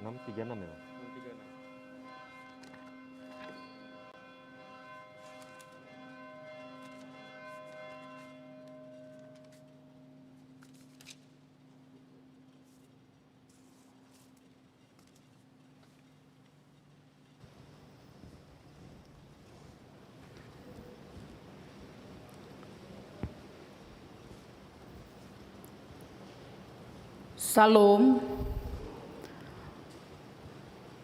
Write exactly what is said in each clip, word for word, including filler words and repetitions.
Enam tiga enam ya, Bang? Enam tiga enam. Syalom.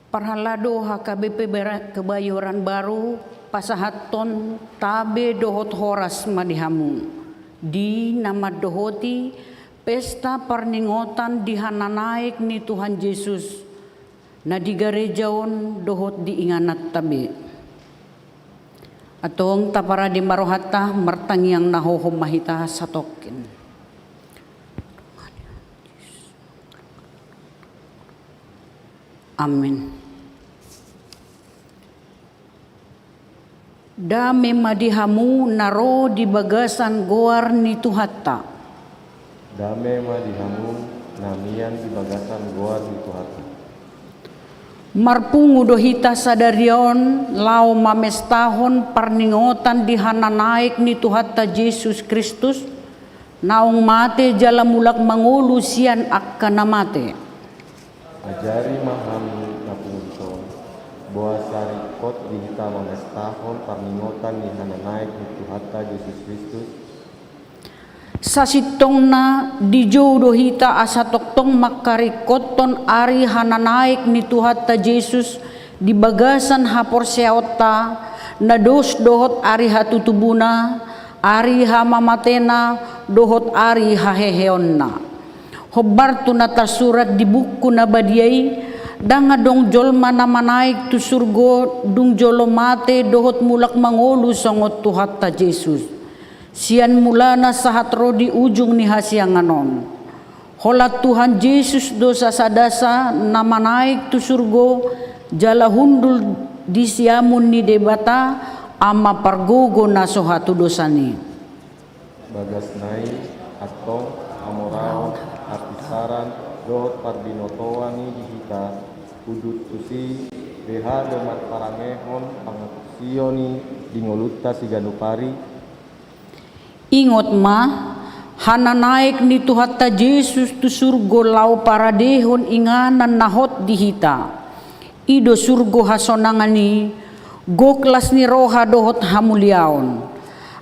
Parhalado H K B P Bera-, Kebayoran Baru, pasahathon tabe dohot horas ma di hamu di na mandohoti pesta parningotan di hananaek ni Tuhan Jesus, na di gareja on dohot di ingananta be. Antong taparade ma rohanta, martangiang na hohom ma hita satongkin. Amin. Dame ma di hamu na ro di bagasan goar ni Tuhanta. Dame ma di hamu na mian di bagasan goar ni Tuhanta. Marpungu do hita sadari on laho mamestahon parningotan di hananaek ni Tuhanta Jesus Kristus, naung mate jala mulak mangolu sian angka na mate. Ajari ma hami na pungu dison, boasa ringkot di hita mamestahon parningotan ni hananaek ni Tuhanta Jesus Kristus. Sasintongna dijou do hita asa tongtong mangkaringkothon ari hananaek ni Tuhanta Jesus di bagasan haporseaonta, na dos dohot ari hatutubuna, ari hamamatena, dohot ari haheheonna. Hombar tu na tarsurat di buku na badia i, ndang adong jolma na manaek tu surgo dung jolo mate dohot mulak mangolu songon Tuhanta Jesus. Sian mulana sahat ro di ujung ni hasiangan on. Holan Tuhan Jesus do sasadasa na manaek tu surgo, jala hundul di siamun ni Debata, Ama pargogo na so hatudosan i. Bagasna i, antong hamoraon, hapisaran, dohot parbinotoan i di hita, udut tusi, beha do marparangehon pangantusion i di ngolunta siganup ari. Ingot ma, hananaek ni Tuhanta Jesus tu surgo laho paradehon inganan na hot di hita. I do surgo hasonangan i, gok las ni roha dohot hamuliaon.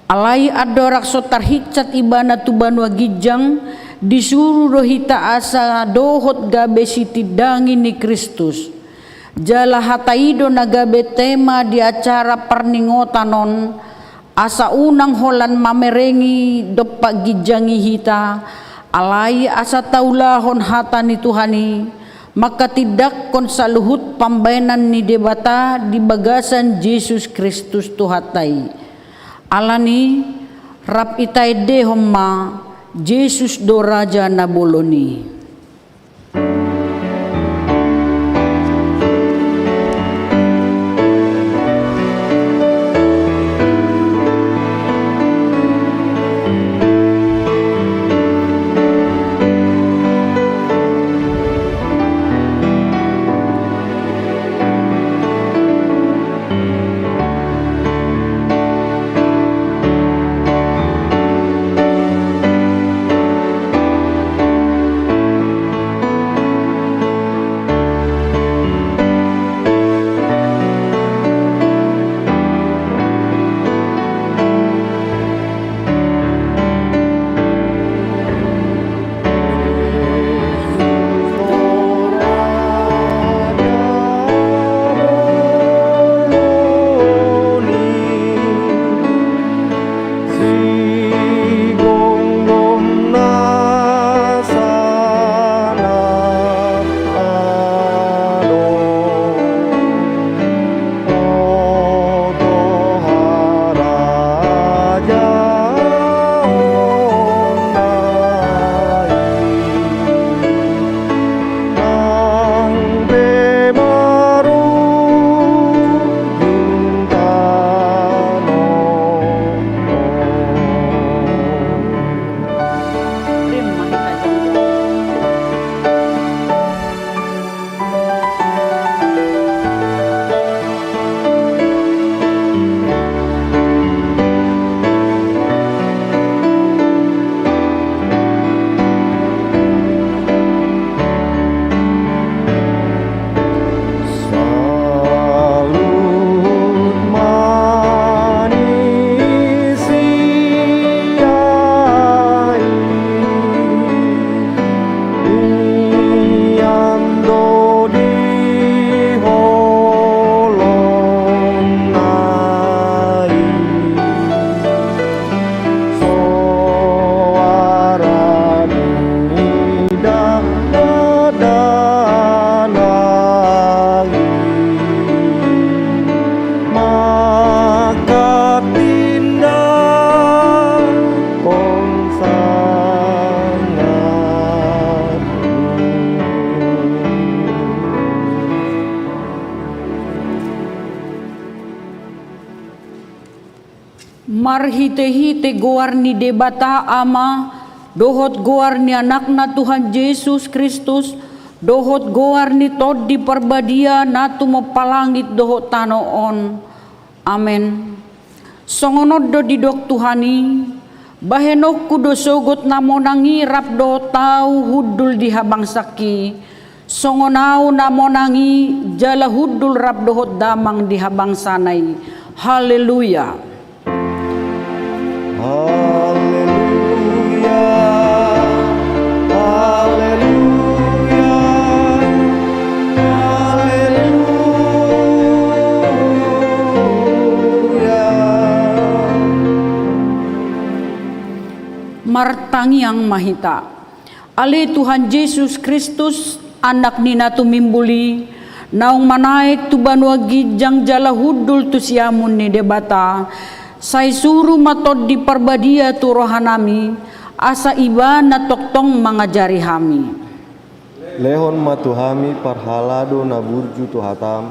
Alai andorang so tarhinsat Ibana tu banua ginjang, disuru do hita asa dohot gabe sitindangi ni Kristus. Jala hata i do na gabe tema di acara parningotan on, asa unang holan mamerengi dompak ginjang i hita, alai asa taulahon hata ni Tuhan i, mangkatindangkon saluhut pambaenan ni Debata di bagasan Jesus Kristus Tuhanta i. Alani, rap ita endehon ma, Jesus do Raja na bolon i. Marhite-hite goar ni Debata Ama, dohot goar ni Anakna Tuhan Jesus Kristus, dohot goar ni Tondi Parbadia na tumompa langit dohot tano on. Amen. Songon on do didok Tuhan i: Bahenonku do sogot na monang i rap dohot ahu hundul di habangsangki, songon ahu na monang i jala hundul rap dohot damang di habangsana i. Haleluya. Haleluya. Haleluya. Haleluya. Martangiang ma hita. Ale Tuhan Jesus Kristus, Anak ni na tumimbul i, naung manaek tu banua ginjang jala hundul tu siamun ni Debata, sai suru ma Tondi Parbadia tu rohanami, asa Ibana tongtong mangajari hami. Lehon ma tu hami parhalado na burju tu hatam,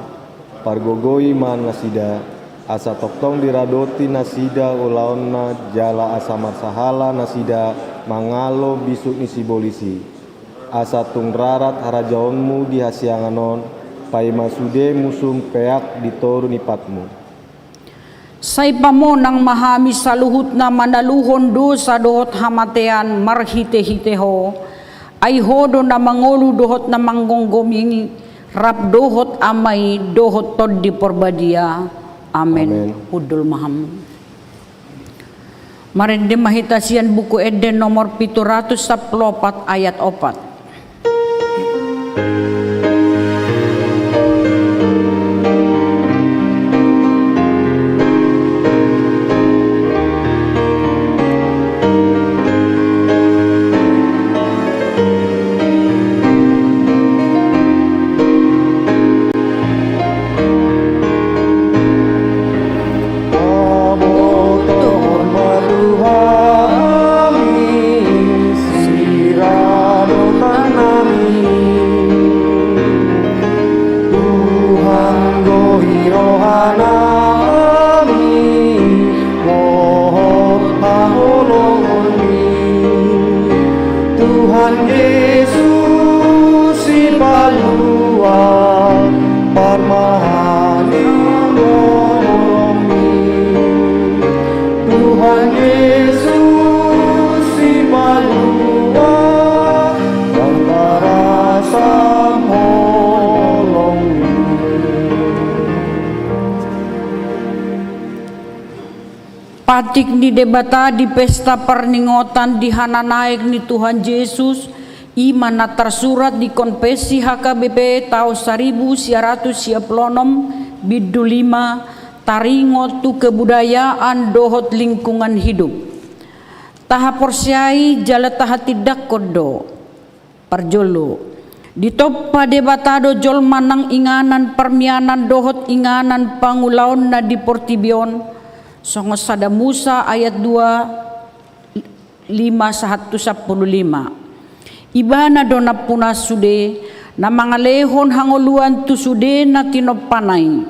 pargogoi ma nasida, asa tongtong diradoti nasida ulaonna jala asa marsahala nasida mangalo bisuk ni sibolis i. Asa tung rarat harajaonmu di hasiangan on, paima sude musum peak di toru ni patmu. Sai pamonang ma hami saluhutna manaluhon dosa dohot hamatean marhite-hite Ho, ai Ho do na mangolu dohot na manggomgomi, rap dohot Ama i dohot Tondi Parbadia. Amen. Amen. Hundul ma hamu. Marende ma hita sian Buku Ende nomor pitu ratus sampulu opat, ayat opat. Pabotohon ma tu hami siradotan nami, Tuhan, gohi rohanami dohot haholongonmi. Tuhan Jesus, sipalua parmahan ni holongmi. Tuhan Jesus, sipalua parmarasa holongmi. Patik ni Debata di pesta parningotan di hananaek ni Tuhan Jesus, i ma na tarsurat di Konfessi H K B P taon saribu sia ratus sia pulu onom, bindu lima, taringot tu kebudayaan dohot lingkungan hidup. Tahaporseai jala tahatindangkon do. Parjolo, ditompa Debata do jolma nang inganan parmianan dohot inganan pangulaonna di portibi on, songon sada Musa ayat dua, lima sahat tu sampulu lima. Ibana do nampuna sude, na mangalehon hangoluan tu sude na tinompana i.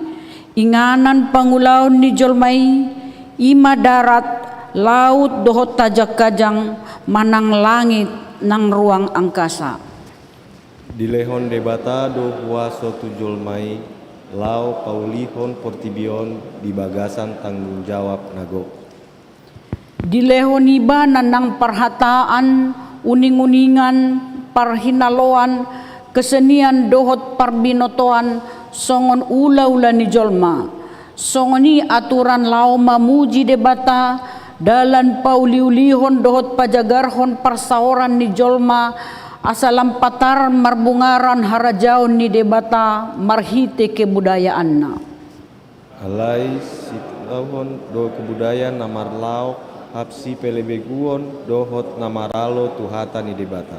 Inganan pangulaon ni jolma i, i ma darat, laut dohot hajang-hajang, manang langit nang ruang angkasa. Dilehon Debata do huaso tu jolma i, laho paulihon portibi on di bagasan tanggung jawab na gok. Dilehon Ibana nang parhataan, uning-uningan, parhinaloan, kesenian dohot parbinotoan, songon ula-ula ni jolma. Songon i aturan laho mamuji Debata, dalan pauli-ulihon dohot pajagarhon parsaoran ni jolma, asa lam patar marbungaran harajaon ni Debata marhite kebudayaanna. Alai sitauhon do kebudayaan na marlaok, hapsipelebeguon dohot na maralo tu hata ni Debata.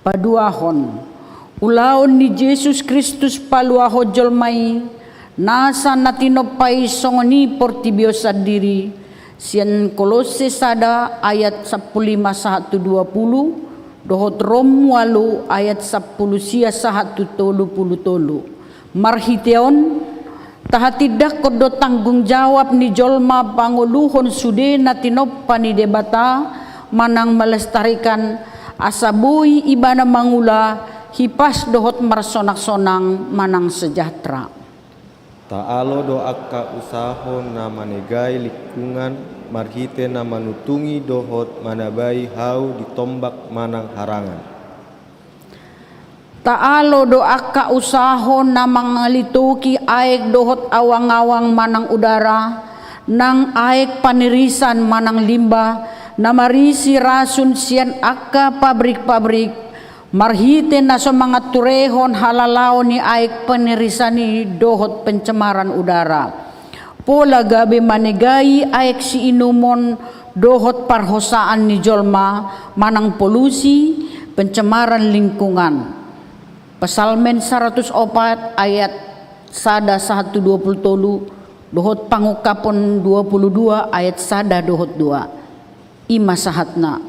Paduahon, ulaon ni Jesus Kristus paluahon jolma i, nasa na tinompa i songon i portibi on sandiri, Sian Kolosse sada ayat sampulu lima sahat tu dua pulu, dohot Rom ualu ayat sampulu sia sahat tu tolu pulu tolu. Marhite on, tahatindangkon do tanggung jawab ni jolma pangoluhon sude na tinompa ni Debata manang melestarikan, asa boi ibana mangula hipas dohot marsonaksonang manang sejahtera. Taalo do angka usaho na manegai lingkungan marhite na manutungi dohot manabai hau di tombak manang harangan. Taalo do angka usaho na mangalitoki aek dohot awang-awang manang udara, nang aek panirisan manang limba, na marisi rasun sian angka pabrik-pabrik, marhite na so manganturehon halalaon ni aek panirisan i dohot pencemaran udara. Pola gabe manegai aek siinumon dohot parhosaan ni jolma manang polusi, pencemaran lingkungan. Psalmen saratus opat ayat sada sahat tu dua pulu tolu, dohot Pangungkapon dua pulu dua ayat sada dohot dua. I ma sahatna.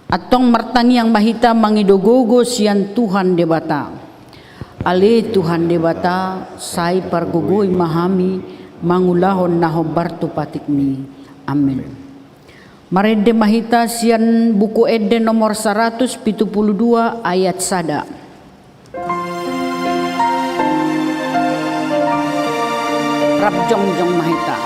Antong martangiang ma hita mangido gogo sian Tuhan Debata. Ale Tuhan Debata, sai pargogoi ma hami mangulahon na hombar tu patikmi. Amen. Marende ma hita sian Buku Ende nomor saratus pitu pulu dua ayat sada. Rap jongjong ma hita.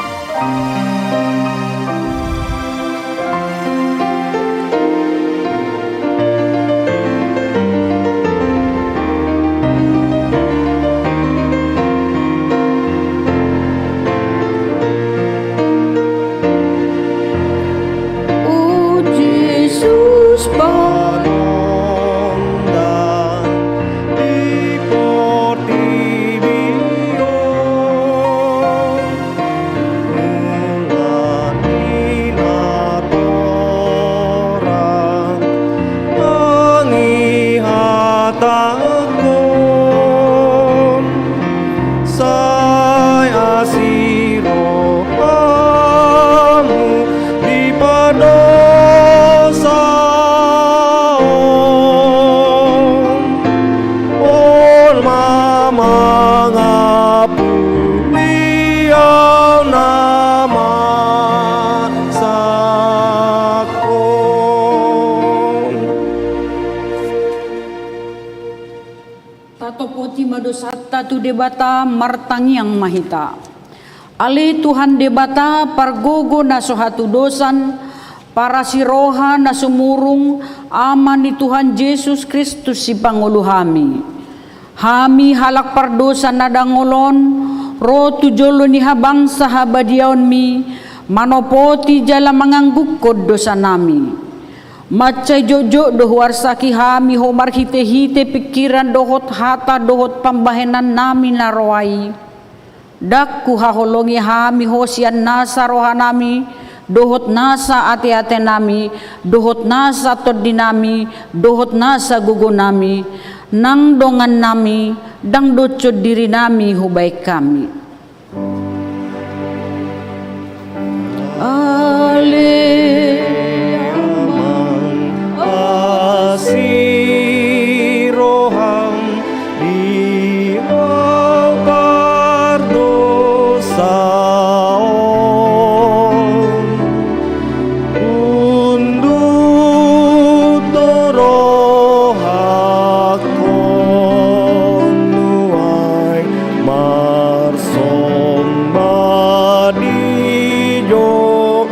O Jesus, panongdan di portibi on, mulak ni natorang mangihatahon. Sai asi rohamu di pardosaon, on ma mangampuni au na mansakkon. Tatopoti ma dosanta tu Debata, martangiang ma hita. Ale Tuhan Debata, pargogo na so hatudosan, parasi roha na sumurung, Ama ni Tuhan Jesus Kristus sipangolu hami. Hami halak pardosa na dangol on, ro tu jolo ni habangsa habadiaonmi, manopoti jala manganggungkon dosanami. Mansai jotjot do huarsaki hami Ho marhitehite pingkiran dohot hata dohot pambahenannami na roa i. Ndang huhaholongi hami Ho sian nasa rohanami dohot nasa ateatenami dohot nasa tondinami dohot nasa gogonami, nang dongannami, ndang doshon dirinami hubahen hami. Ale Amang, asi roham di hau pardosaon, undut do rohangkon nuaeng marsomba di jolo.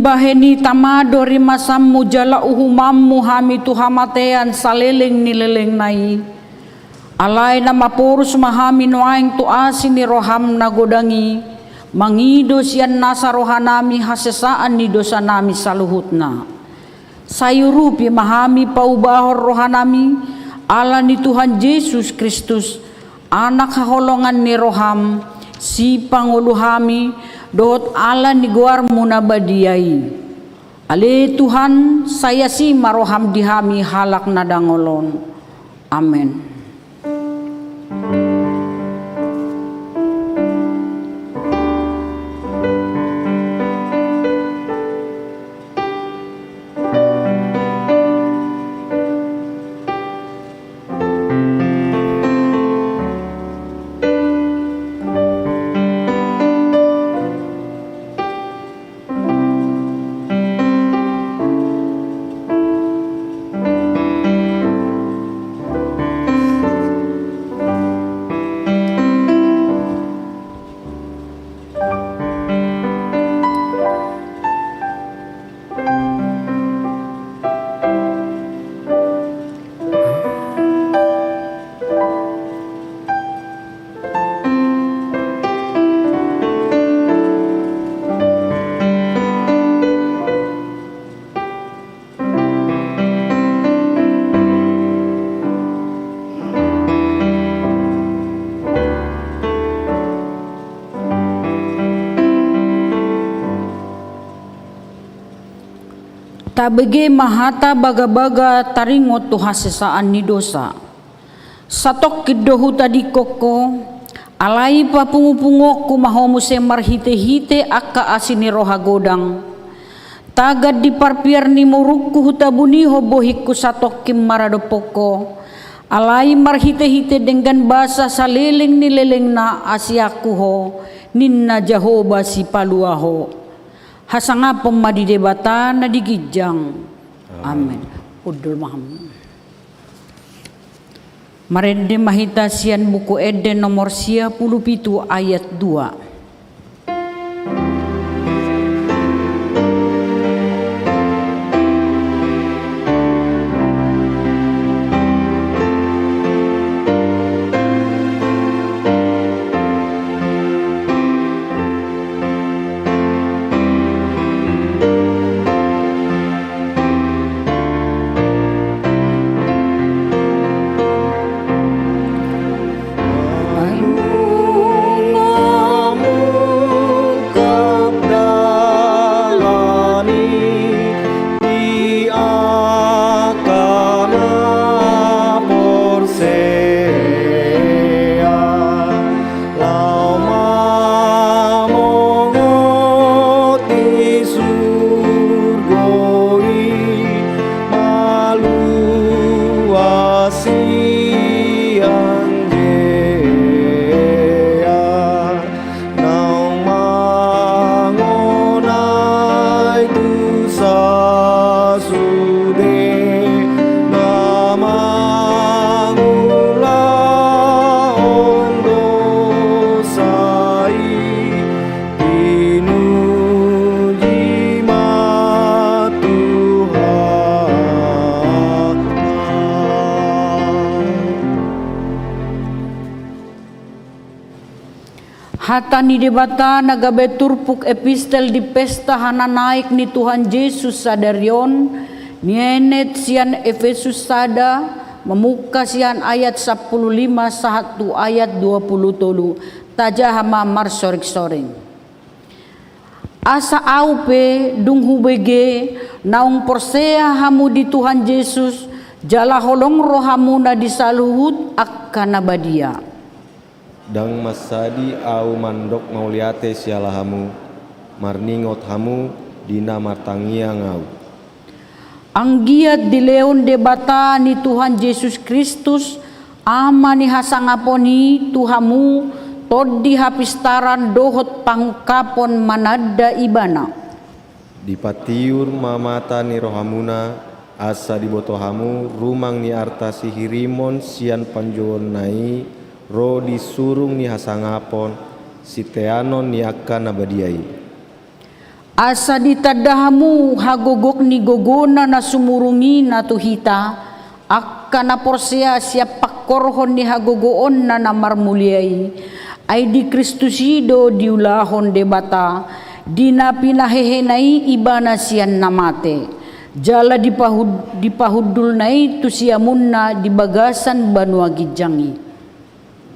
Bahen i tama do rimasanmu jala uhumanmu hami tu hamatean saleleng ni lelengna i. Alai na maporus ma hami nuaeng tu asi ni roham na godang i, mangido sian nasa rohanami hasesaan ni dosanami saluhutna. Sai urupi ma hami paubahon rohanami, ala ni Tuhan Jesus Kristus, Anak haholongan ni roham, sipangolu hami, dohot ala ni goarmu na badia i. Ale Tuhan, sai asi ma roham di hami halak na dangol on. Amen. Tabege ma hata bagabaga taringot tu hasesaan ni dosa. Satongkin do hutadingkon ho, alai papungupunguonku ma ho muse marhitehite angka asi ni roha godang. Tagan di parpiar ni murukku hutabuni ho bohingku satongkin maradophon ho, alai marhitehite denggan basa saleleng ni lelengna asianku ho, ninna Jahowa Sipalua ho. Hasangapon ma di Debata na di ginjang. Amen. Hundul ma hamu. Marende ma hita sian Buku Ende nomor sia pulu pitu ayat dua. Laho mamongot di surgo i, malua sian dia. Naung mangonai tu sasude na mangulahon dosa i, pinuji ma Tuhanta. Hata ni Debata na gabe turpuk epistel di pesta hananaek ni Tuhan Jesus sadari on, nienet sian Efesus sada, mamungka sian ayat sampulu lima sahat tu ayat dua pulu tolu, tajaha ma marsoringsoring. Asa ahu pe dung hubege naung porsea hamu di Tuhan Jesus, jala holong rohamuna di saluhut angka na badia. Ndang mansadi ahu mandok mauliate siala hamu, marningot hamu di na martangiang ahu. Anggiat dilehon Debata ni Tuhan Jesus Kristus, Ama ni hasangapon i, tu hamu, tondi hapistaran dohot pangungkapon mananda Ibana. Dipatiur ma mata ni rohamuna, asa diboto hamu rumang ni arta sihirimon sian panjouonna i, ro di surung ni hasangapon, siteanon ni angka na badia i. Asa ditanda hamu hagogok ni gogona na sumurung i na tu hita, angka na porsea sian pangkorhon ni hagogoonna na marmulia i, ai di Kristus i do diulahon Debata, di na pinahehena i ibana sian na mate, jala dipahud-, dipahundulna i tu siamunna di bagasan banua ginjang i.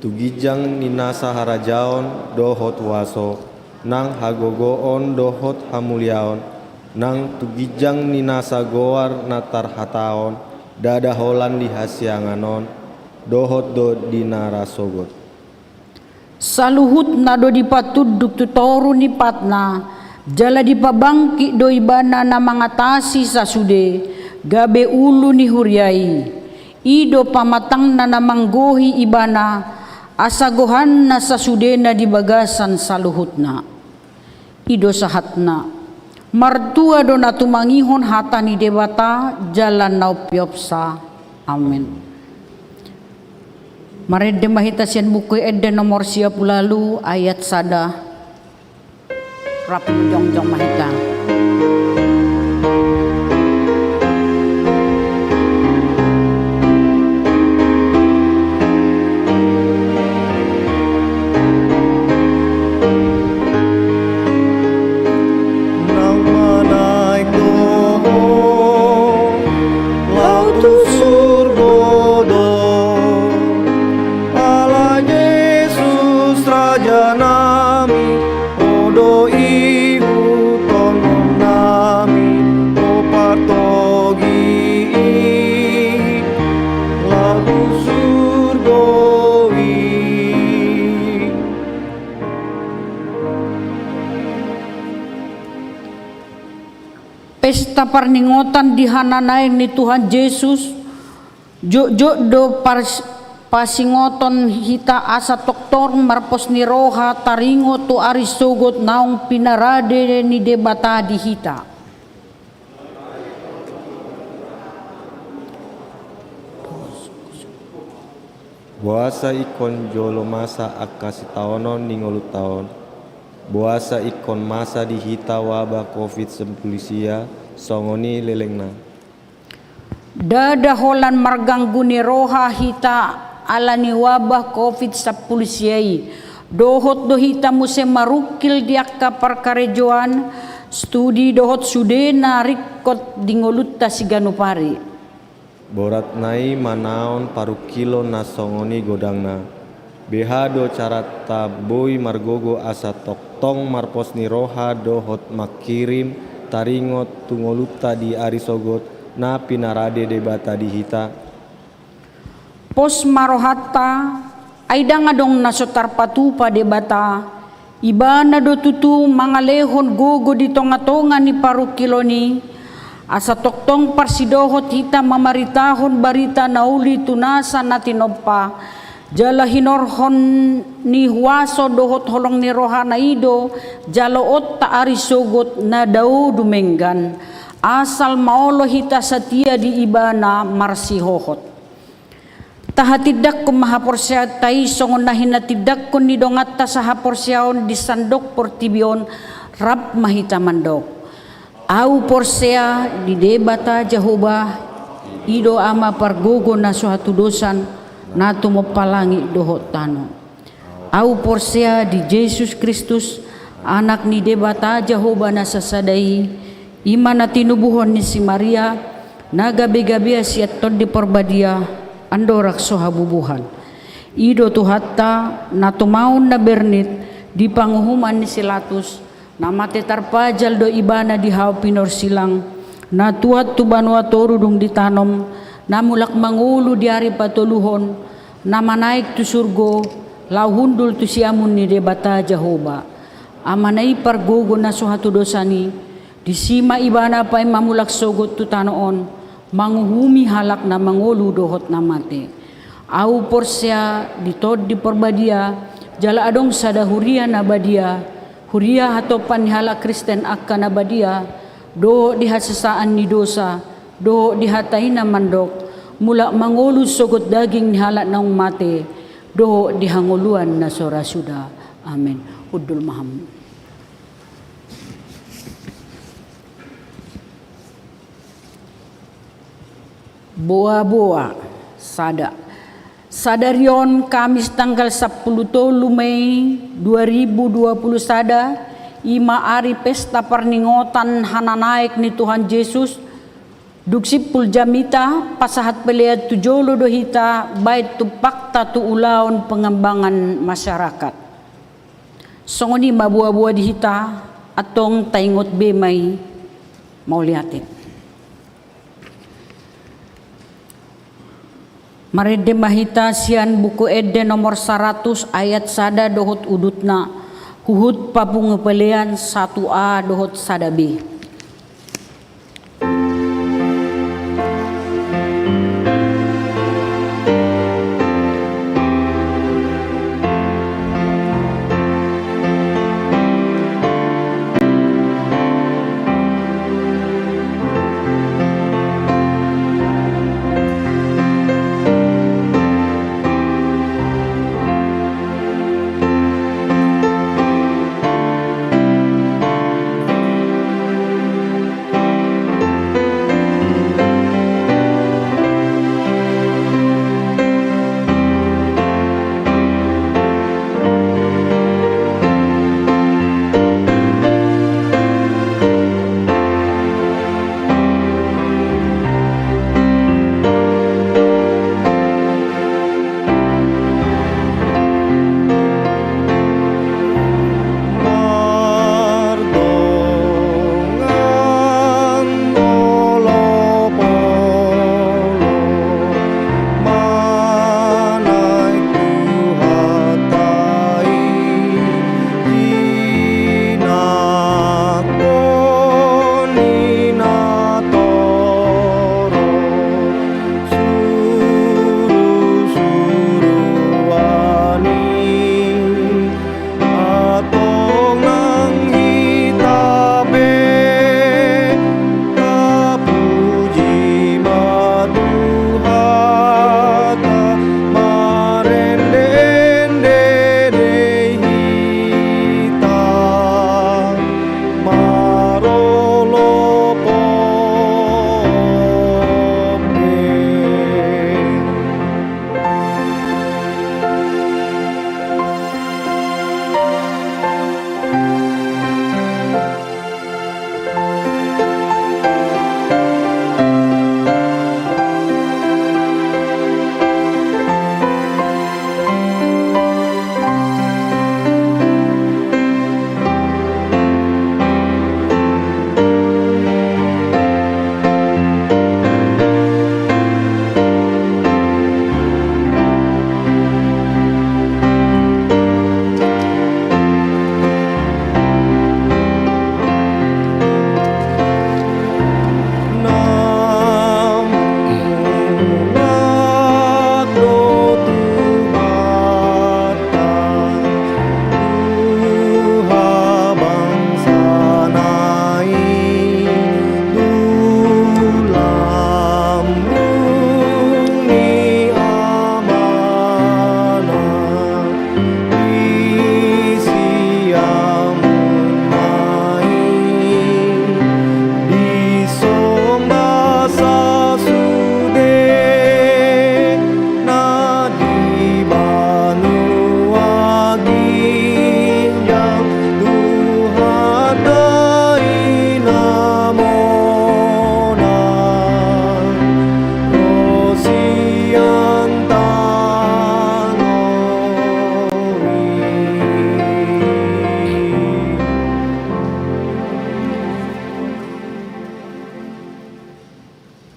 Tu ginjang ni nasa harajaon dohot huaso, nang hagogoon dohot hamuliaon, nang tu ginjang ni nasa goar na tarhataon, ndada holan di hasiangan on, dohot do di na ra sogot. Saluhutna do dipatunduk tu toru ni patna, jala dipabangkit do ibana na mangatasi sasude, gabe ulu ni huria i. I do pamatangna na manggohi ibana, asa gohanna sasudena di bagasan saluhutna. I do sahatna. Martua do na tumangihon hata ni Debata, jala na umpeopsa. Amen. Marende ma hita sian Buku Ende nomor sia pulu ualu, ayat sada. Rap jongjong ma hita. Nang manaek do Ho, laho tu surgo do. Ala Jesus Raja nami, Ho do ihuthonnami, Ho partogi i, laho tu surgo i. Pesta parningotan di hananaek ni Tuhan Jesus, jotjot do pars-, pasingoton hita asa tongtong marpos ni roha taringot tu ari sogot naung pinarade ni Debata di hita. Boasa ingkon jolo masa angka sitaonon ni ngolunta on? Boasa ingkon masa di hita wabah covid sampulu sia, songon i lelengna? Ndada holan marganggu ni roha hita ala ni wabah covid sampulu sia i, dohot do hita muse marungkil di angka parkarejoan, studi dohot sude na ringkot di ngolunta siganup ari. Boratna i manaon parungkilon na songon i godangna. Beha do caranta boi margogo asa tongtong marpos ni roha dohot mangkirim taringot tu ngolunta di ari sogot na pinarade Debata di hita? Pos ma rohanta, ai ndang adong na so tarpatupa Debata. Ibana do tutu mangalehon gogo di tongatonga ni parungkilon i, asa tongtong parsidohot hita mamaritahon barita na uli tu nasa na tinompa, jala hinorhon ni huaso dohot holong ni rohana i do jaloonta ari sogot na dao dumenggan, asal maolo hita satia di Ibana marsihohot. Tahatindangkon ma haporseaonta i songon na hinatindangkon ni donganta sahaporseaon di sandok portibi on, rap ma hita mandok. Ahu porsea di Debata Jahowa, i do Ama pargogo na so hatudosan, na tumompa langit dohot tano. Ahu porsea di Jesus Kristus, Anak ni Debata Jahowa na sasada i, i ma na tinubuhon ni si Maria, na gabegabean sian Tondi Parbadia, andorang so habubuhan. I do Tuhanta, na tumaon na bernit, di panguhuman ni si Latus, na mate tarpajal do Ibana di hau pinorsilang, na tuat tu banua toru dung ditanom, na mulak mangolu di ari patoluhon, na manaek tu surgo, laho hundul tu siamun ni Debata Jahowa. Amana i pargogo na so hatudosan i, disi ma Ibana paima mulak sogot tu tano on, manguhumi halak na mangolu dohot na mate. Ahu porsea di Tondi Parbadia, jala adong sada huria na badia, huria hatompa ni halak Kristen angka na badia, dohot di hasesaan ni dosa, dohot di hata i na mandok, mulak mangolu sogot daging ni halak naung mate, dohot di hangoluan na so ra suda. Amen. Hundul ma hamu. Boa-boa sada. Sadari on Kamis tanggal sampulu tolu Mei dua ribu dua puluh sada, i ma ari pesta parningotan hananaek ni Tuhan Jesus, dung simpul jamita pasahat pelean tu jolo do hita baen tumpakta tu ulaon pengembangan masyarakat. Songon i ma boa-boa di hita, antong taingot be ma i. Mauliate. Marende ma hita sian Buku Ende nomor saratus ayat sada dohot udutna, huhut papungu pelean satu A dohot sada B.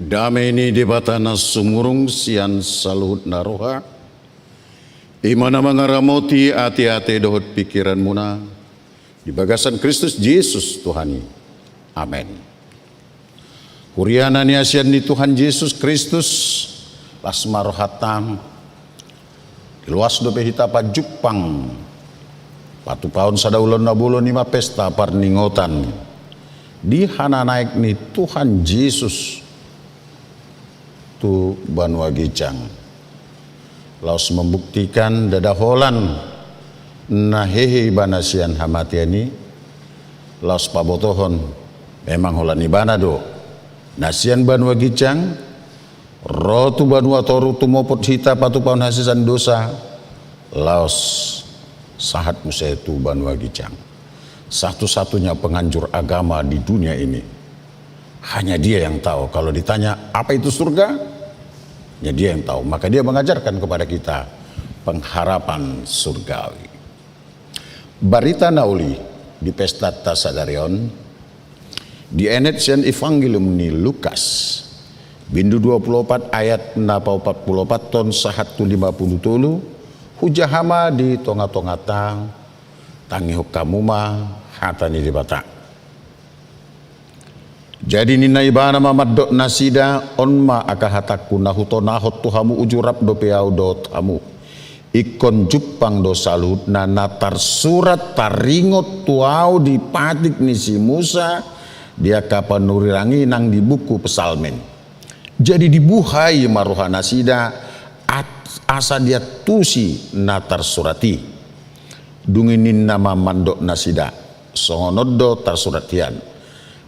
Dame ni Debata na sumurung sian saluhut na roha, i ma na mangaramoti ateate dohot pingkiranmuna di bagasan Kristus Jesus Tuhan i. Amen. Huria na niasian ni Tuhan Jesus Kristus, las ma rohanta. Loas dope hita pajumpang, patupaon sada ulaon na bolon, i ma pesta parningotan di hananaek ni Tuhan Jesus tu banua ginjang. Laos membuktikan ndada holan na hehe ibana sian hamatean i, laos pabotohon memang holan ibana do na sian banua ginjang, Ro tu banua toru tumopot hita patupahon hasesaan dosa, laos sahat muse tu banua ginjang. Satu-satunya penganjur agama di dunia ini. Hanya dia yang tahu. Kalau ditanya, "Apa itu surga?" Hanya dia yang tahu. Maka dia mengajarkan kepada kita pengharapan surgawi. Barita na uli di pestanta sadari on, dienet sian Evangelium ni Lukas, bindu dua pulu opat, ayat na paopat pulu opathon sahat tu lima pulu tolu. Hujaha ma di tonga-tonganta, tangihon hamu ma hata ni Debata. Jadi ninna ibana ma mandok nasida, "On ma angka hatangku na hutonahon tu hamu, uju rap dope ahu dohot hamu. Ingkon jumpang do saluhutna na tarsurat taringot tu ahu di patik ni si Musa, di angka panurirang i nang di buku Psalmen." Jadi dibuhai ma roha nasida, at-, asa diantusi na tarsurat i. Dung i ninna ma mandok nasida, "Songon on do tarsurat hian: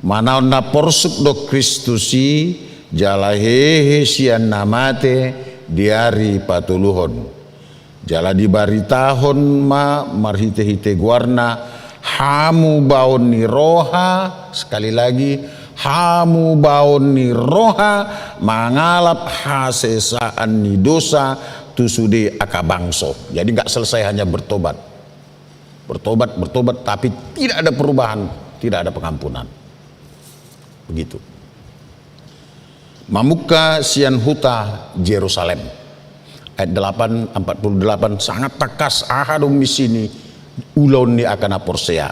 Manaon na porsuk do Kristus i, jala hehe sian na mate di ari patoluhon. Jala dibaritahon ma marhite-hite goarna hamubaon ni roha," sekali lagi, "hamubaon ni roha mangalap hasesaan ni dosa tu sude angka bangso." Jadi nggak selesai hanya bertobat. Bertobat, bertobat, tapi tidak ada perubahan, tidak ada pengampunan. Begitu. Mamungka sian huta Jerusalem. Ayat delapan, empat puluh delapan, sangat tangkas, aha do misi ni ulaon ni angka na porsea.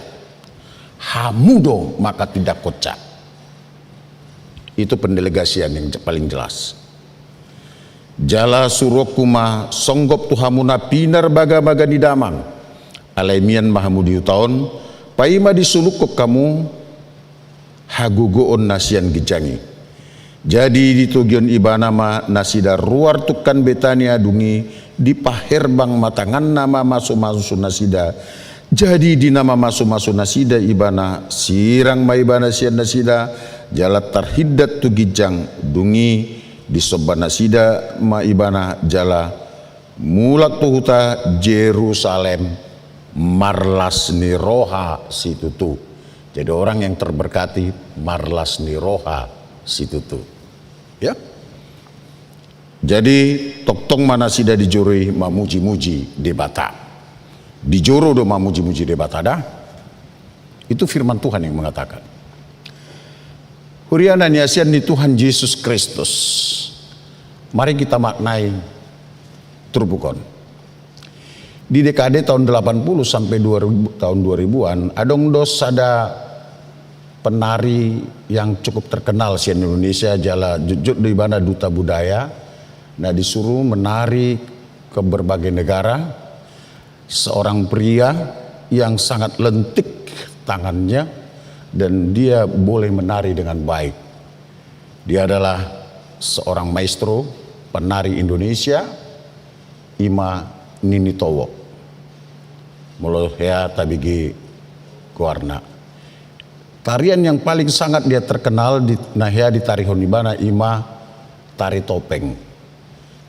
"Hamu do manghatindanghonsa." Itu pendelegasian yang je-, paling jelas. "Jala suruonku ma songgop tu hamu na pinarbaga-baga ni damang. Alai mian ma hamu di huta on, paima disulunghon hamu hagogoon na sian ginjang i." Jadi ditogihon ibana ma nasida ruar tungkan Betania, dung i dipaherbang ma tanganna mamasu-masu nasida. Jadi di na mamasu-masu nasida ibana, sirang ma ibana sian nasida, jala tarhindat tu ginjang, dung i disomba nasida ma ibana, jala mulak tu huta Jerusalem marlas ni roha situtu. Jadi orang yang terberkati marlas ni roha situtu. Ya. Jadi tongtong ma nasida di joro i mamuji-muji Debata. Di joro do mamuji-muji Debata da. Itu firman Tuhan yang mengatakan. Huria na niasian ni Tuhan Jesus Kristus. Mari kita maknai turpuk on. Di dekade tahun delapan puluh sampai dua ribu, tahun dua ribuan, adong do sada penari yang cukup terkenal sian Indonesia, jala jotjot do ibana duta budaya, na disuru menari ke berbagai negara. Seorang pria yang sangat lentik tangannya dan dia boleh menari dengan baik. Dia adalah seorang maestro penari Indonesia, ima Nini Towo. Molo hea tabege goarna. Tarian yang paling sangat dia terkenal di, na hea ditarihon ibana ima tari topeng.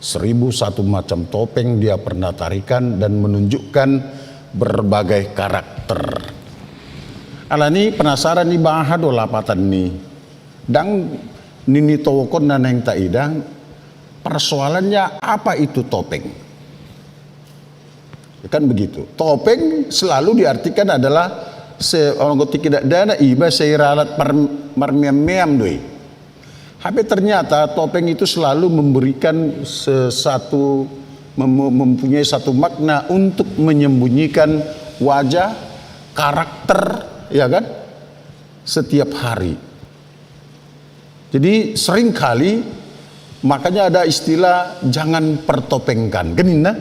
Seribu satu macam topeng dia pernah tarikan dan menunjukkan berbagai karakter. Alani penasaran iba, aha do lapatan ni, ndang Nini Towo on na naeng taida, persoalannya apa itu topeng? Kan begitu. Topeng selalu diartikan adalah se-, orang ketika tidak dana iba seiralat par-, marmeam-meam do i. Tapi ternyata topeng itu selalu memberikan sesuatu, mem-, mempunyai satu makna untuk menyembunyikan wajah, karakter, ya kan? Setiap hari. Jadi seringkali makanya ada istilah jangan pertopengkan. Kan ninna?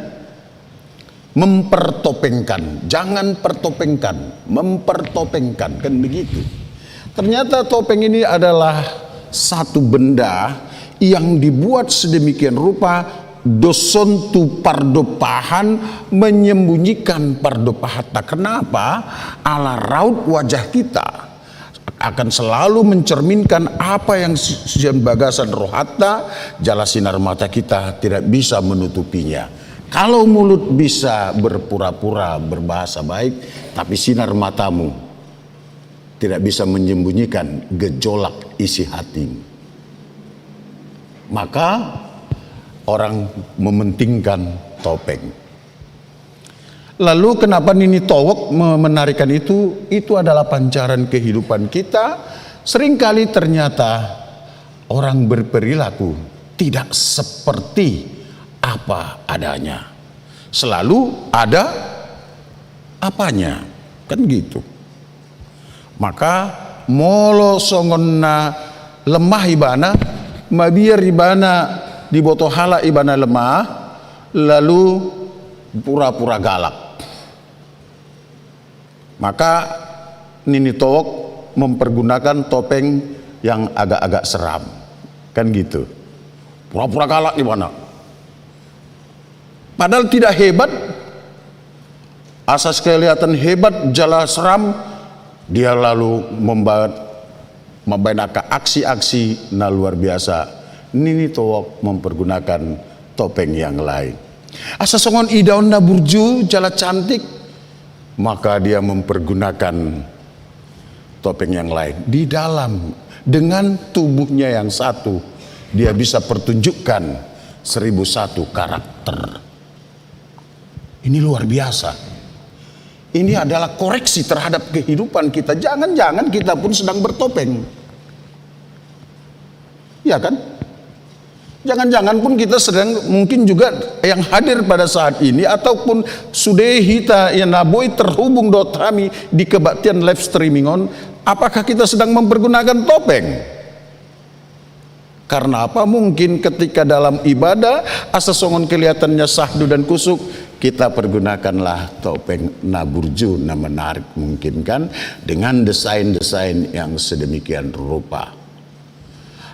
Mempertopengkan, jangan pertopengkan, mempertopengkan, kan begitu. Ternyata topeng ini adalah satu benda yang dibuat sedemikian rupa, dos on tu pardompahan, menyembunyikan pardompahanta. Kenapa? Ala raut wajah kita. akan selalu mencerminkan apa yang si-, sian bagasan rohanta, jala sinar mata kita tidak bisa menutupinya. Kalau mulut bisa berpura-pura berbahasa baik, tapi sinar matamu tidak bisa menyembunyikan gejolak isi hatimu. Maka orang mementingkan topeng. Lalu kenapa Nini Tohok me-, menarikan itu? Itu adalah pancaran kehidupan kita. Seringkali ternyata orang berperilaku tidak seperti apa adanya. Selalu ada apanya. Kan gitu. Maka molo songon na lemah ibana, mabiar ibana diboto halak ibana lemah, lalu pura-pura galak. Maka Nini Tohok mempergunakan topeng yang agak-agak seram. Kan gitu. Pura-pura galak ibana. Padahal tidak hebat, asa kelihatan hebat jala seram, dia lalu memba-, mambaen angka aksi-aksi na luar biasa. Nini Tohok mempergunakan topeng yang lain. Asa songon idaonna burju jala cantik, maka dia mempergunakan topeng yang lain. Di dalam, dengan tubuhnya yang satu, dia bisa pertunjukkan seribu satu karakter. Ini luar biasa. Ini adalah koreksi terhadap kehidupan kita. Jangan-jangan kita pun sedang bertopeng. Ya kan? Jangan-jangan pun kita sedang, mungkin juga yang hadir pada saat ini, ataupun sude hita yang na boi terhubung dohot hami di kebaktian live streaming on, apakah kita sedang mempergunakan topeng? Karena apa? Mungkin ketika dalam ibadah, asa songon kelihatannya syahdu dan khusyuk, kita pergunakanlah topeng na burju, na menarik mungkin kan, dengan desain-desain yang sedemikian rupa.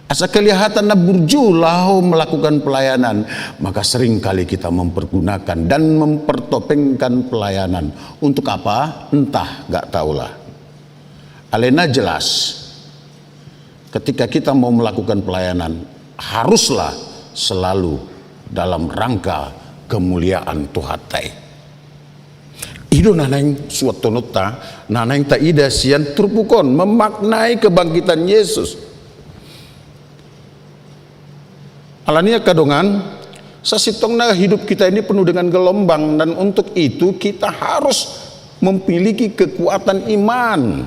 Asa kelihatan na burju laho melakukan pelayanan, maka sering kali kita mempergunakan dan mempertopengkan pelayanan. Untuk apa? Entah, gak tahulah. Alena jelas, ketika kita mau melakukan pelayanan, haruslah selalu dalam rangka kemuliaan Tuhanta i. I do na naeng suanonta, na naeng taida sian turpuk on, memaknai kebangkitan Yesus. Alani angka dongan, sasintongna hidup kita ini penuh dengan gelombang, dan untuk itu kita harus memiliki kekuatan iman.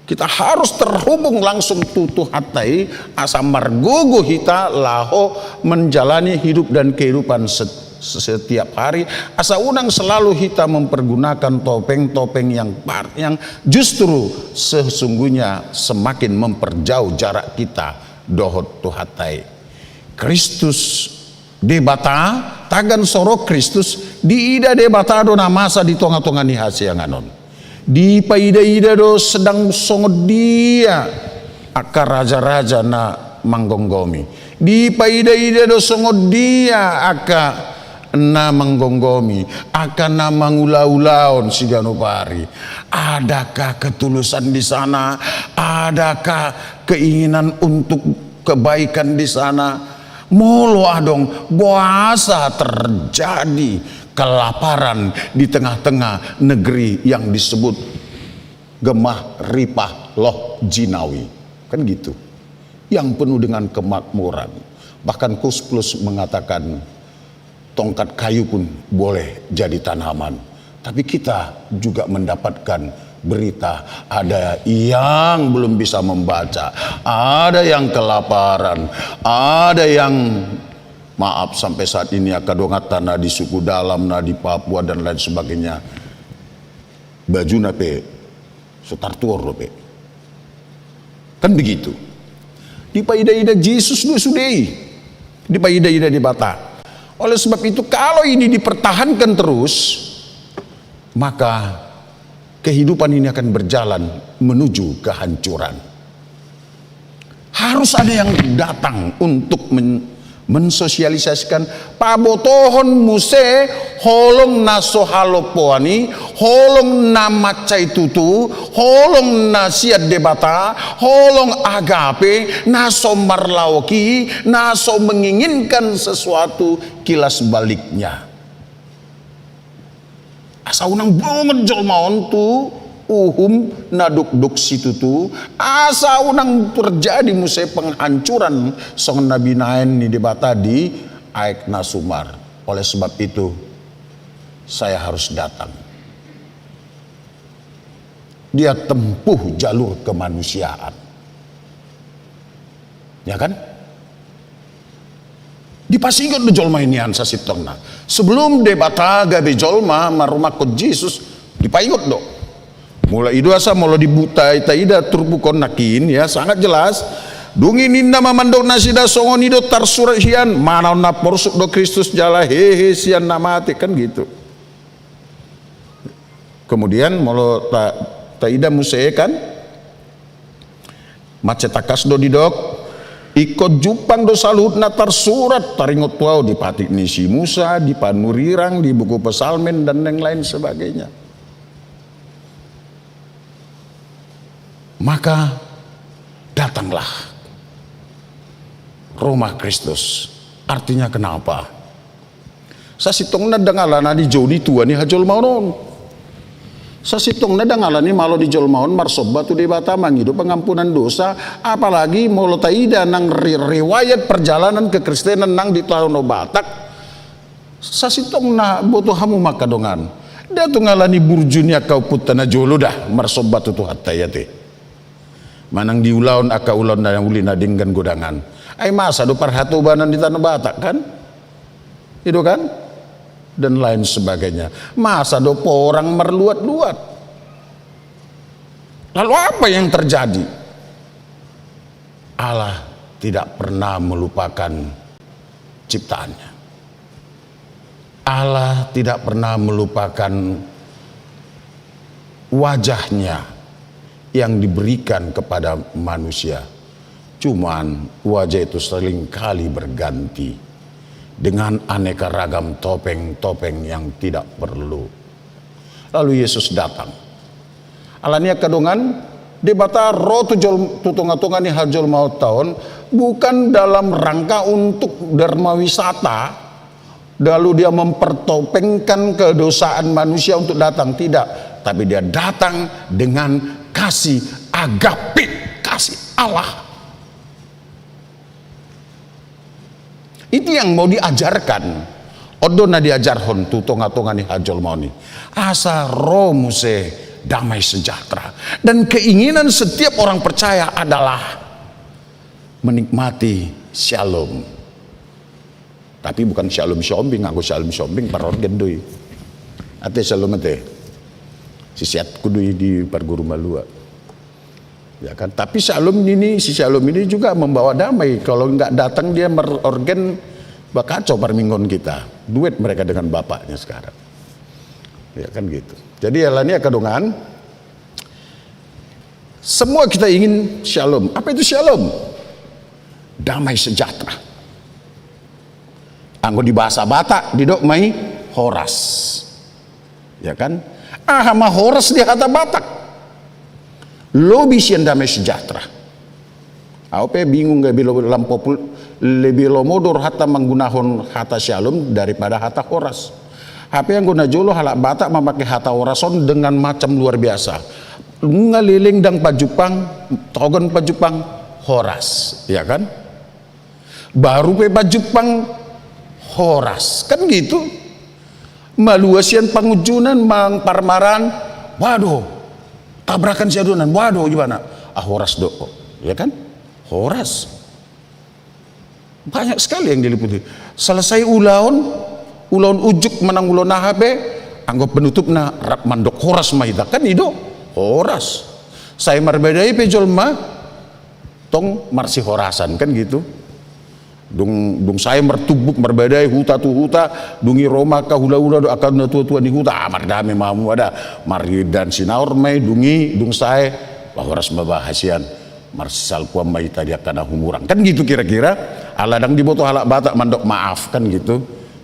Kita harus terhubung langsung tu Tuhanta i, asa margogo hita laho menjalani hidup dan kehidupan se-, setiap hari, asa unang selalu hita mempergunakan topeng-topeng yang par-, yang justru sesungguhnya semakin memperjauh jarak kita dohot Tuhanta i. Kristus Debata, tagan so ro Kristus, diida Debata do na masa di tonga-tonga ni hasiangan on. Dipaida-ida do sedang songon dia angka raja-raja na manggomgomi. Dipaida-ida do songon dia angka na manggomgomi, angka na mangula-ulaon siganup ari. Adakah ketulusan di sana? Adakah keinginan untuk kebaikan di sana? Molo adong, boasa terjadi kelaparan di tengah-tengah negeri yang disebut gemah ripah loh jinawi? Kan gitu. Yang penuh dengan kemakmuran. Bahkan Kus Plus mengatakan, tongkat kayu pun boleh jadi tanaman. Tapi kita juga mendapatkan berita, ada yang belum bisa membaca, ada yang kelaparan, ada yang, maaf, sampai saat ini angka donganta na di suku dalam, na di Papua, dan lain sebagainya, bajuna pe so tartuor dope. Kan begitu. Dipaida-ida Jesus do sude i. Dipaida-ida Debata. Oleh sebab itu, kalau ini dipertahankan terus, maka kehidupan ini akan berjalan menuju kehancuran. Harus ada yang datang untuk men-, Mensosialisasikan, pabotohon muse holong na so halompoan i, holong na mansai tutu, holong na sian Debata, holong agape, na so marlaok i, na so menginginkan sesuatu kilas baliknya. Asa unang bongot jolma on tu uhum na dokdok situtu, asa unang terjadi muse penghancuran songon na binaen ni Debata di aek na sumar. Oleh sebab itu, saya harus datang. Dia tempuh jalur kemanusiaan. Ya kan? Dipasingot do jolma i nian sasintongna. Sebelum Debata gabe jolma, marumakkon Jesus, dipaingot do. Molo i do asa, molo dibuka taida turpuk on nangkin, ya, sangat jelas. Dung i ninna ma mandok nasida, songon i do tarsurat hian, manaon na porsuk do Kristus jala hehe sian na mate, kan gitu. Kemudian molo ta, taida muse, kan, mansai tangkas do didok, ingkon jumpang do saluhut na tarsurat, taringot tu ahu di patik ni si Musa, di panurirang, di buku Psalmen, dan lain-lain sebagainya. Maka datanglah, ro ma Kristus. Artinya kenapa? Sasintongna ndang alani jolo i tua ni hajolmaon on. Sasintongna ndang alani malo di jolma on marsomba tu Debata, mangido pengampunan dosa, apalagi molo taida nang ri-, riwayat perjalanan kekristenan nang di Tano Batak. Sasintongna boto hamu ma angka dongan. Nda tung alani burju ni angka ompunta na jolo da marsomba tu Tuhanta i ate. Manang di ulaon angka ulaon na uli na denggan godangan. Ai masa do parhatobanan di Tano Batak, kan? I do, kan? Dan lain sebagainya. Masa do porang marluat-luat. Lalu apa yang terjadi? Allah tidak pernah melupakan ciptaannya. Allah tidak pernah melupakan wajahnya yang diberikan kepada manusia. Cuman wajah itu seringkali berganti dengan aneka ragam topeng-topeng yang tidak perlu. Lalu Yesus datang. Alani i angka dongan, Debata ro tu jol-, tu tonga-tonga ni hajolmaonta on, bukan dalam rangka untuk dermawisata, lalu dia mempertopengkan kedosaan manusia untuk datang, tidak. Tapi dia datang dengan kasih agape, kasih Allah. Itu yang mau diajarkan. On do na diajarhon tu tonga-tonga ni hajolmaon i. Asa ro muse damai sejahtera. Dan keinginan setiap orang percaya adalah menikmati syalom. Tapi bukan syalom siombing, anggo syalom siombing parorgen do i. Ate syalom ate. Siseatku do i di parguru malua. Ya kan? Tapi syalom ini, si syalom ini juga membawa damai. Kalau nggak datang dia merorgen, bah kacau parmingguan kita. Duet mereka dengan bapaknya sekarang. Ya kan gitu. Jadi alani i angka dongan, semua kita ingin syalom. Apa itu syalom? Damai sejahtera. Anggo di bahasa Batak didok ma i horas. Ya kan? Aha ma horas di hata Batak? Lobi sian damai sejahtera. Au pe bingung, gabe lo-, lam popul-, lebih lomo do rohanta manggunahon hata syalom daripada hata horas. Hape anggo na jolo halak Batak mamake hata horas on dengan macam luar biasa. Nunga leleng ndang pajumpang, togon pajumpang, horas, ya kan? Baru pe pajumpang, horas. Kan gitu. Malua sian pangunjunan, mang parmaraan, waduh, tabrakan sian adonan, waduh, gimana? Ah, horas do, ya kan? Horas. Banyak sekali yang diliputi. Selesai ulaon, ulaon unjuk manang ulaon aha pe, anggo penutupna rap mandok horas ma hita. Kan i do, horas. Sai marbadai pe jolma, tong marsihorasan, kan gitu. Dung, dung sae martumbuk marbadai huta tu huta, dung i ro ma angka hulahula dohot angka natua-tua ni huta, ah, mardame ma hamu, ada, marindang sinaor ma i, dung i, dung sae, bah, horas ma bah hasian, marsisalpuan ma hita di angka na humurang. Kan gitu kira-kira. Ala ndang diboto halak Batak mandok maaf kan gitu.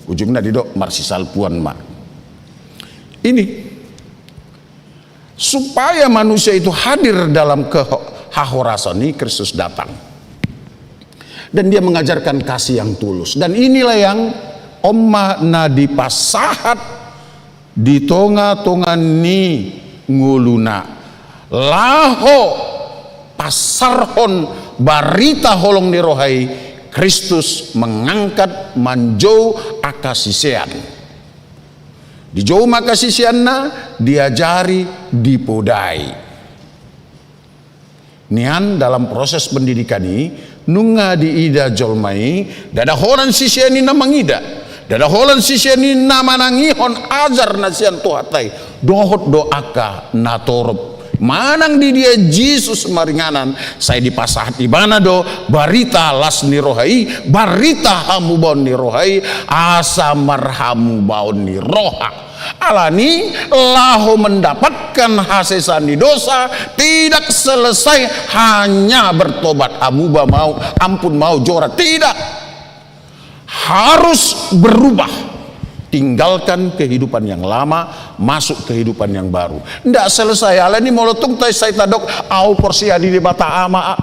Ujungna didok marsisalpuan ma. Ini supaya manusia itu hadir dalam kehahorasan ini, Kristus datang. Dan dia mengajarkan kasih yang tulus. Dan inilah yang on ma na dipasahat di tonga-tonga ni ngoluna. Laho pasarhon barita holong ni roha i, Kristus mengangkat, manjou angka sisean. Dijou ma angka siseanna, diajari, dipodai. Nian dalam proses pendidikan i, nunga diida jolma i, ndada holan sisean i na mangida, ndada holan sisean i na manangihon ajar na sian Tuhanta i, dohot do angka natorop. Manang di dia Jesus maringanan, sai dipasahat ibana do barita las ni roha i, barita hamubaon ni roha i, asa marhamubaon ni roha. Alani laho mendapatkan hasesaan ni dosa, tidak selesai hanya bertobat, hamuba ma au, ampun ma au, jora, tidak. Harus berubah. Tinggalkan kehidupan yang lama, masuk kehidupan yang baru. Ndak selesai. Alani molo tung sai tadok, au porsea di Debata Ama,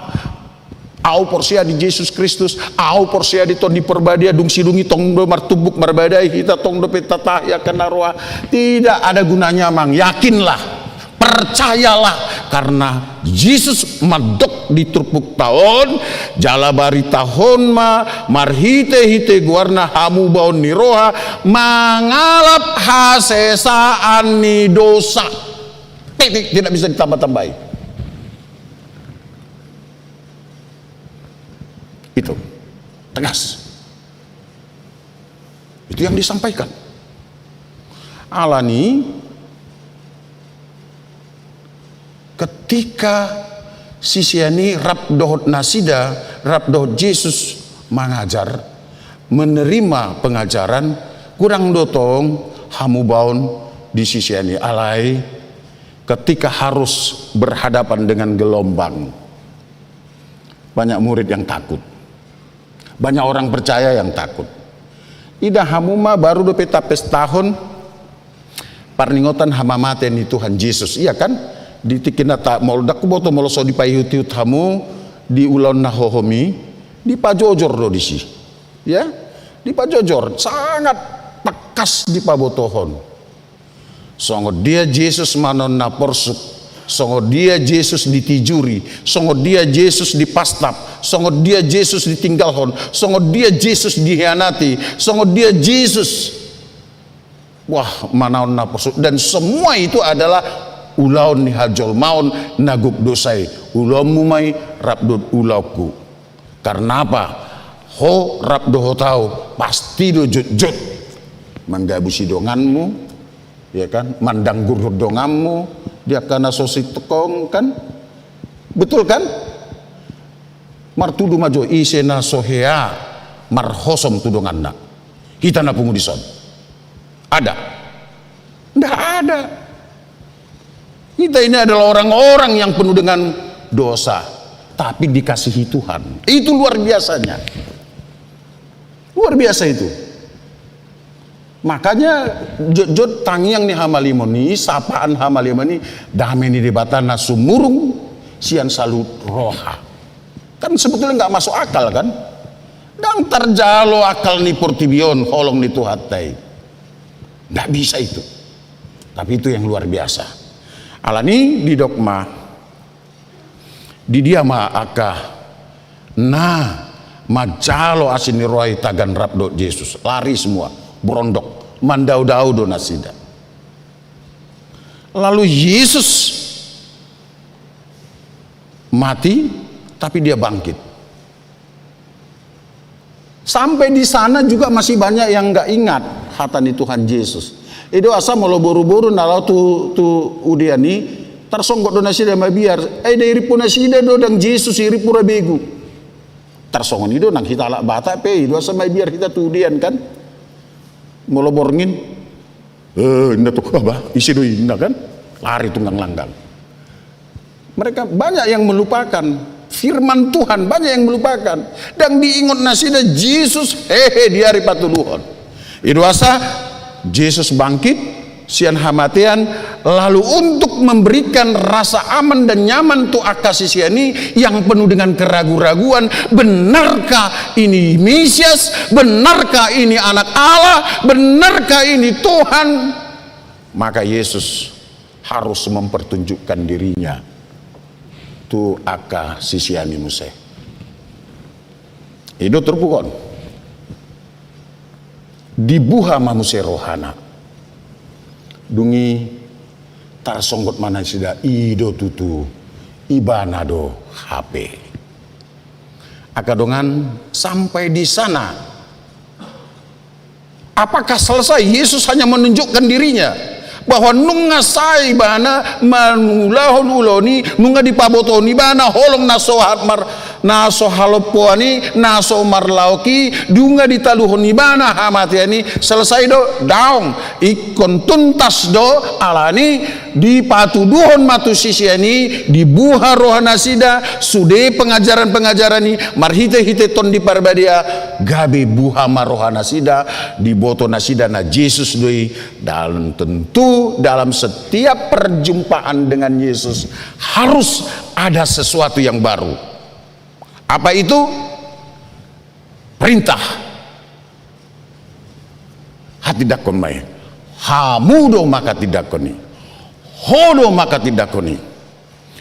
au porsea di Jesus Kristus, au porsea di Tondi Porbadia, dung sidung i tong do martumbuk marbadai hita, tong dope tatahi angka na roa. Tidak ada gunanya, amang. Yakinlah. Percayalah, karena Jesus mandok di turpukta on, jala baritahon ma marhite-hite goarna hamubaon ni roha, mangalap hasesaan ni dosa. Titik, tidak bisa ditambah-tambahi. Itu tegas. Itu yang disampaikan. Alani ketika sisean i rap dohot nasida, rap dohot Jesus mangajar, menerima pengajaran, kurang do tong hamubaon di sisean i. Alai ketika harus berhadapan dengan gelombang, banyak murid yang takut. Banyak orang percaya yang takut. Ida hamu ma, baru dope tapestahon parningotan hamamate ni Tuhan Jesus, iya kan? Di tingki na ta-, molo ndang huboto, molo so dipaihut-ihut hamu di ulaon na hohom i, dipajojor do disi. Ya? Dipajojor, sangat tegas dipabotohon. Songon dia Jesus manaon na porsuk, songon dia Jesus ditijuri, songon dia Jesus dipastap, songon dia Jesus ditinggalhon, songon dia Jesus dihianati, songon dia Jesus, wah, manaon na porsuk. Dan semua itu adalah ulaon ni hajolmaon na gok dosa i. Ulaonmu ma i rap dohot ulaonku. Karna apa? Ho rap dohot au pasti do jotjot manggabusi donganmu, ya kan? Mandanggurhon donganmu di angka na so sintong, kan? Betul, kan? Martudu ma jo ise na so hea marhosom tu donganna. Hita na pungu dison. Ada? Ndak ada. Kita ini adalah orang-orang yang penuh dengan dosa, tapi dikasihi Tuhan. Itu luar biasanya. Luar biasa itu. Makanya jotjot tangiang ni hamalimon i, sapaan hamalimon i, dame ni Debata na sumurung sian saluhut roha. Kan sebetulnya nggak masuk akal, kan? Ndang tarjalo akal ni portibi on holong ni Tuhanta i. Nggak bisa itu. Tapi itu yang luar biasa. Alani didok ma, di dia ma angka na manjalo asi ni roha i tagan rap dohot Jesus? Lari semua, brondok, mandao-dao do nasida. Lalu Yesus mati, tapi dia bangkit. Sampai di sana juga masih banyak yang nggak ingat hata ni Tuhan Yesus. I do asa molo boru-boru na laho tu, tu udean i, tarsonggot do nasida mabiar. Ai da irimpu nasida do dang Jesus, irimpu ra begu. Tarsongon i do nang hita halak Batak pe, i do asa mabiar hita tu udean, kan? Molo borngin, eh, inna tu, ah, bah, ise do inna, kan? Lari tunggang langgang. Mereka banyak yang melupakan Firman Tuhan banyak yang melupakan. Ndang diingot nasida Jesus hehe di ari patuduhon. I do asa Jesus bangkit sian hamatean, lalu untuk memberikan rasa aman dan nyaman tu angka sisean i yang penuh dengan keragu-raguan, benarkah ini Mesias? Benarkah ini Anak Allah? Benarkah ini Tuhan? Maka Yesus harus mempertunjukkan dirinya tu angka sisean i muse. I do turpuk on. Dibuha ma muse rohana. Dung i tarsonggot ma nasida, i do tutu, ibana do hape. Angka dongan, sampai di sana. Apakah selesai? Yesus hanya menunjukkan dirinya bahwa nunga sae ibana mangulahon ulaon i, nunga dipabotohon ibana holong na so ha-, mar-, na so halompoan i, na so marlaok i, nunga ditaluhon ibana hamatean i, selesai do? Daong. Ingkon tuntas do, alani dipatuduhon ma tu sisean i, dibuha roha nasida, sude pengajaran-pengajaran i, marhite-hite Tondi Parbadia, gabe buha ma roha nasida, diboto nasida na Jesus do i. Dan tentu dalam setiap perjumpaan dengan Yesus harus ada sesuatu yang baru. Apa itu? Perintah. Hatindangkon ma i. Hamu do manghatindangkon i. Ho do manghatindangkon i.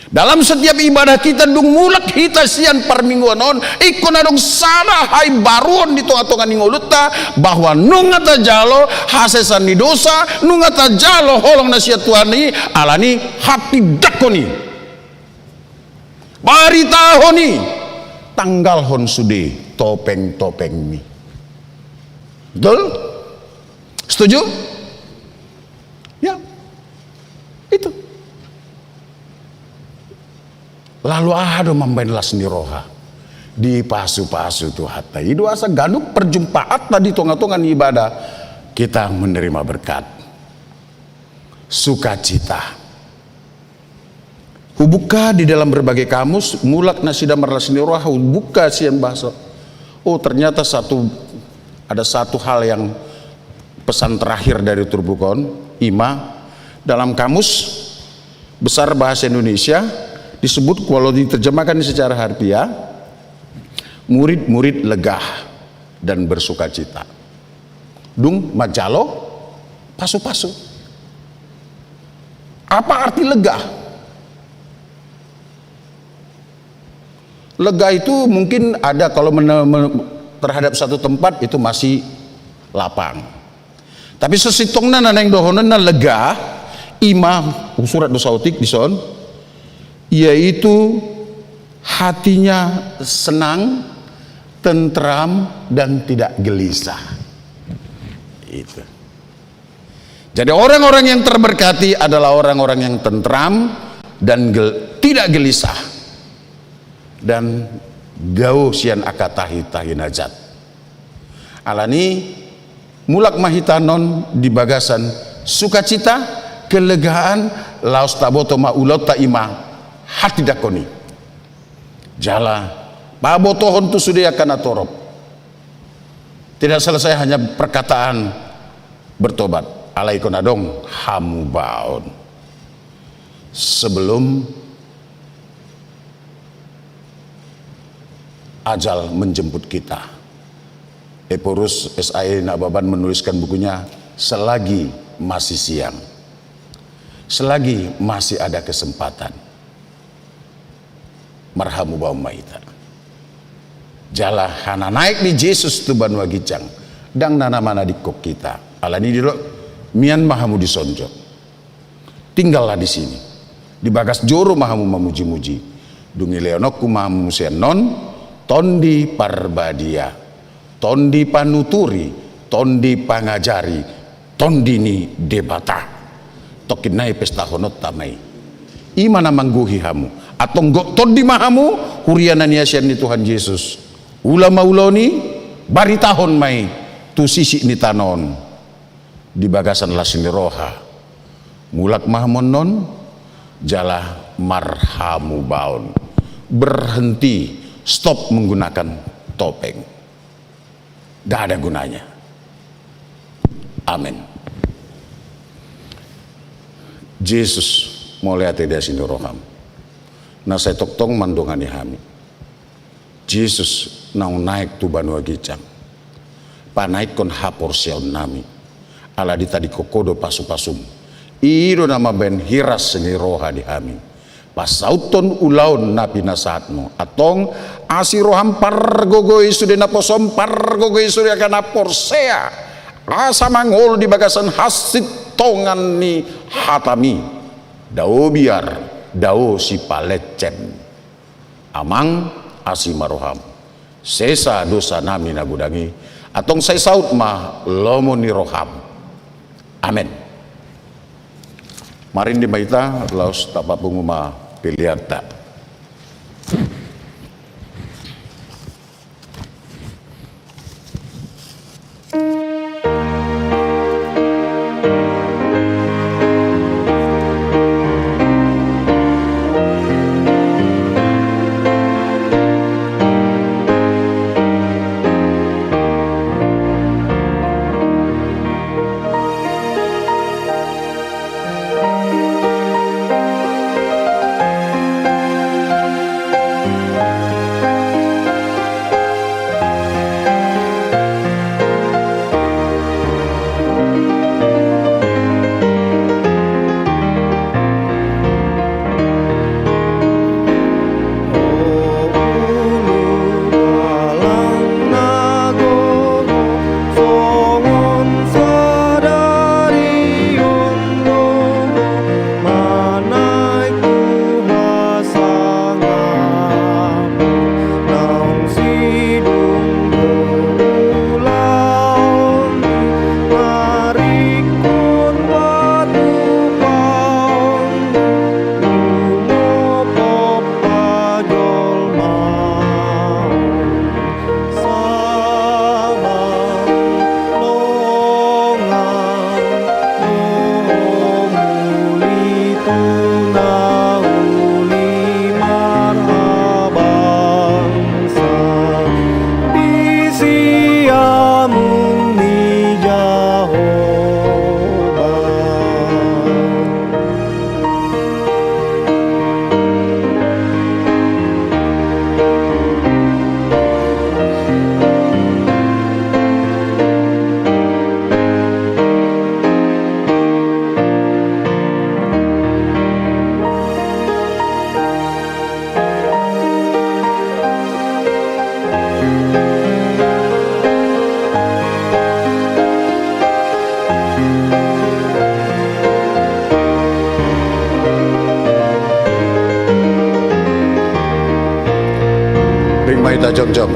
Dalam setiap ibadah kita, dung mulak hita sian parmingguan on, ingkon adong sada haimbaruon di tonga-tonga ni ngolunta, bahwa nunga tajalo hasesaan ni dosa, nunga tajalo holong na sian Tuhan i, alani hatindangkon i. Baritahon i, tanggalhon sude topeng-topengmi. Betul? Setuju? Ya. Itu. Lalu aha do mambahen las ni roha? Dipasu-pasu Tuhanta. I do asa ganup perjumpaanta di tonga-tonga ni ibadah, kita menerima berkat. Sukacita. Hubuka di dalam berbagai kamus, mulak nasida marlas ni roha, hubuka sian bahasa. Oh, ternyata satu, ada satu hal yang pesan terakhir dari turpuk on, ima dalam Kamus Besar Bahasa Indonesia disebut, kalau diterjemahkan secara harfiah, murid-murid lega dan bersukacita. Dung manjalo pasu-pasu. Apa arti lega? Lega itu mungkin ada kalau mene-, me-, terhadap satu tempat itu masih lapang. Tapi sesintongna na naeng dohononna lega, ima, husurat do saotik dison, yaitu hatinya senang, tentram, dan tidak gelisah. Itu. Jadi, orang-orang yang terberkati adalah orang-orang yang tentram dan gel-, tidak gelisah. Dan dao sian angka tahi-tahi na jat. Alani, mulak ma hita annon di bagasan sukacita, kelegaan, laos taboto ma ulaonta, ima hatindangkon i. Jala pabotohon tu sude angka na torop. Tidak selesai hanya perkataan bertobat. Alai ingkon adong hamubaon. Sebelum ajal menjemput kita. Ephorus S A E Nababan menuliskan bukunya, selagi masih siang. Selagi masih ada kesempatan. Marhamubaon ma hita. Jala hana naek ni Jesus tu banua ginjang, ndang na manadingkon hita. Alani i didok, mian ma hamu dison jo. Tinggallah di sini. Di bagas joro ma hamu mamuji-muji. Dung i lehononku ma hamu muse annon, Tondi Parbadia. Tondi panuturi, tondi pangajari, tondi ni Debata. Tongkin nai pestahononta ma i. I ma na manggohi hamu. Antong gok tondi ma hamu, huria na niasian ni Tuhan Jesus. Ula ma ulaon i, baritahon ma i tu sisik ni tano on. Di bagasan las ni roha. Mulak ma hamu annon, jala marhamubaon. berhenti, stop menggunakan topeng. Nggak ada gunanya. Amin. Jesus, mauliate di asi ni roham, na sai tongtong mandongani hami. Jesus, naung naek tu banua ginjang, panaekhon haporseaonnami. Ala ditadingkon Ho do pasupasum, i do na mambahen hiras ni roha di hami, pasauthon ulaon na pinasahatmu. Antong, asi roham pargogoi sude naposom, pargogoi sude angka na porsea, asa mangolu di bagasan hasintongan ni hatami. Dao biar, dao sipalencen. Amang, asi ma roham, sesa dosanami na godang i. Antong sai saut ma lomo ni roham. Amen. Marende ma hita, laos tapapungu ma peleanta. Ring ma hita jongjong.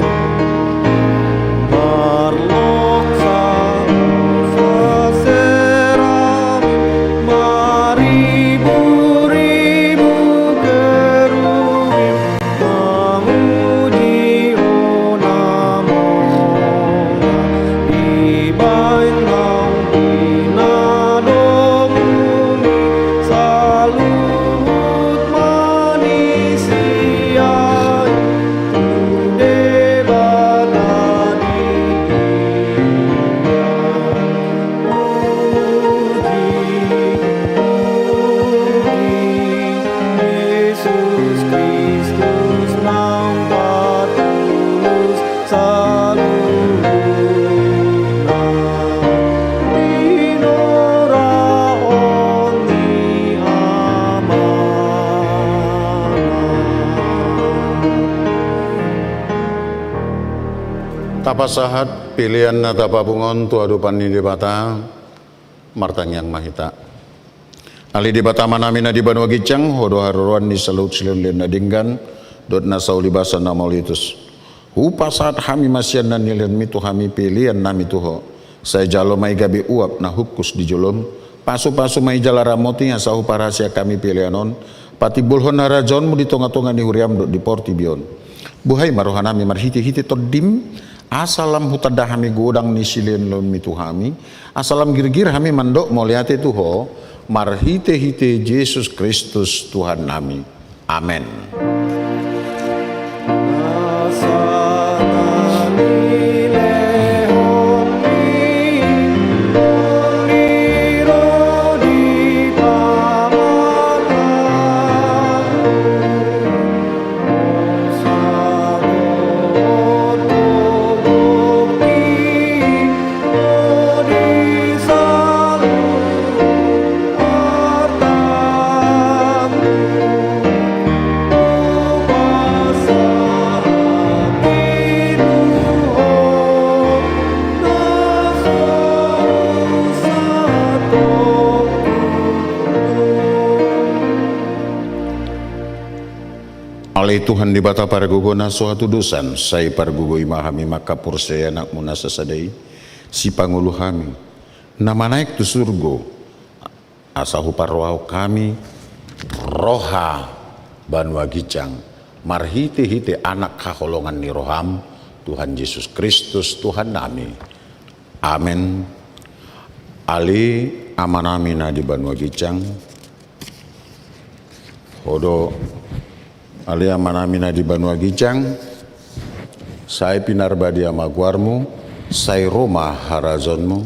Tapasahat pelean na tapapungu on tu adopan ni Debata. Martangiang ma hita. Ale Debata Amanami na di banua ginjang, Ho do haroroan ni saluhut silehonlehon na denggan dohot nasa ulibasa na mauliutus. Hupasahat hami ma sian na nilehonmi tu hami pelean nami tu Ho. Sai jalo ma i gabe uap na hungkus di jolom. Pasupasu ma i jala ramoti asa huparhaseang hami pelean on patimbulhon harajaonmu di tongatonga ni huriam dohot di portibi on. Buhai ma rohanami marhitehite Tondim, asa lam hutanda hami godang ni silehonlehonmi tu hami, asa lam girgir hami mandok mauliate tu Ho, marhitehite Jesus Kristus Tuhannami. Amen. Tuhan Debata pargogo na so hatudosan, sai pargogoi ma hami manghaporseai Anakmu na sasada i, sipangolu hami, na manaek tu surgo, asa huparrohahon hami roha banua ginjang, marhitehite Anak haholongan ni roham, Tuhan Jesus Kristus Tuhannami. Amen. Ale Amanami na di banua ginjang, Ho do, ale Amanami na di banua ginjang, sai pinarbadia ma goarmu, sai ro ma harajaonmu,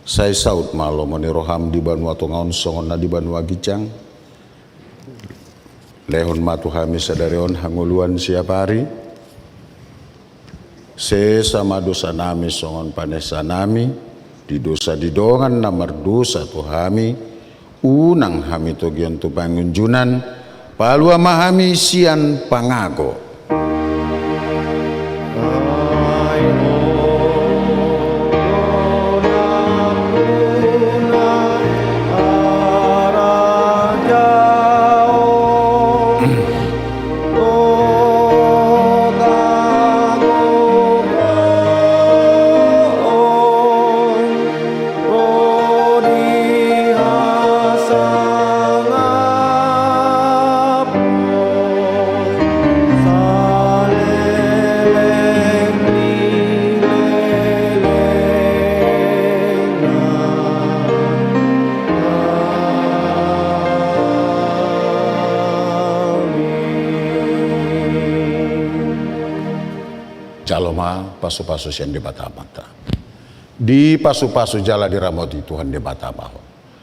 sai saut ma lomo ni roham di banua tonga on songon na di banua ginjang. Lehon ma tu hami sadari on hangoluan siapari. Sesa ma dosanami songon panesanami di dosa di dongan na mardosa tu hami, unang hami togihon tu pangunjunan, palua ma hami sian pangago. Jalo ma pasupasu sian Debata Amanta. Dipasupasu jala diramoti Tuhan Debata ma ho.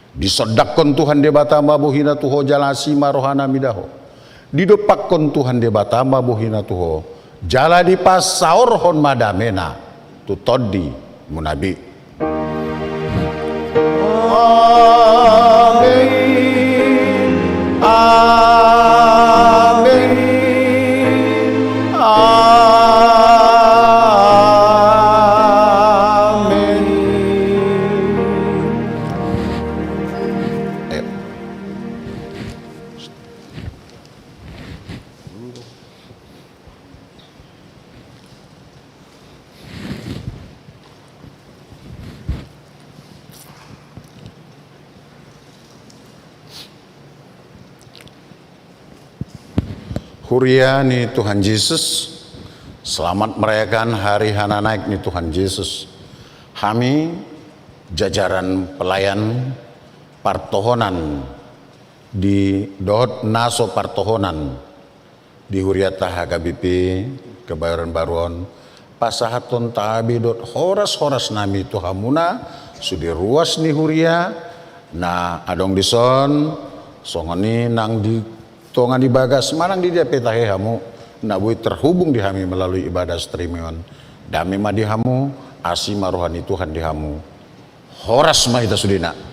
Disondangkon Tuhan Debata ma bohina tu ho jala asi ma rohana mida ho. Didompakkon Tuhan Debata ma bohina tu ho jala dipasaorhon ma damena tu tondimuna be. Amen. Amen. Amen. Ayo. Huria ni Tuhan Jesus, selamat merayakan hari hananaek ni Tuhan Jesus. Hami jajaran pelayan partohonan di dohot na so partohonan di hurianta H K B P Kebayoran Baru on, pasahathon tabi dohot horas-horasnami tu hamuna sude ruas ni huria na adong dison, songon i nang di tonga ni bagas manang di dia pe tahe hamu na boi terhubung di hami melalui ibadah streaming on. Dame ma di hamu, asi ma roha ni Tuhan di hamu. Horas ma hita sudena.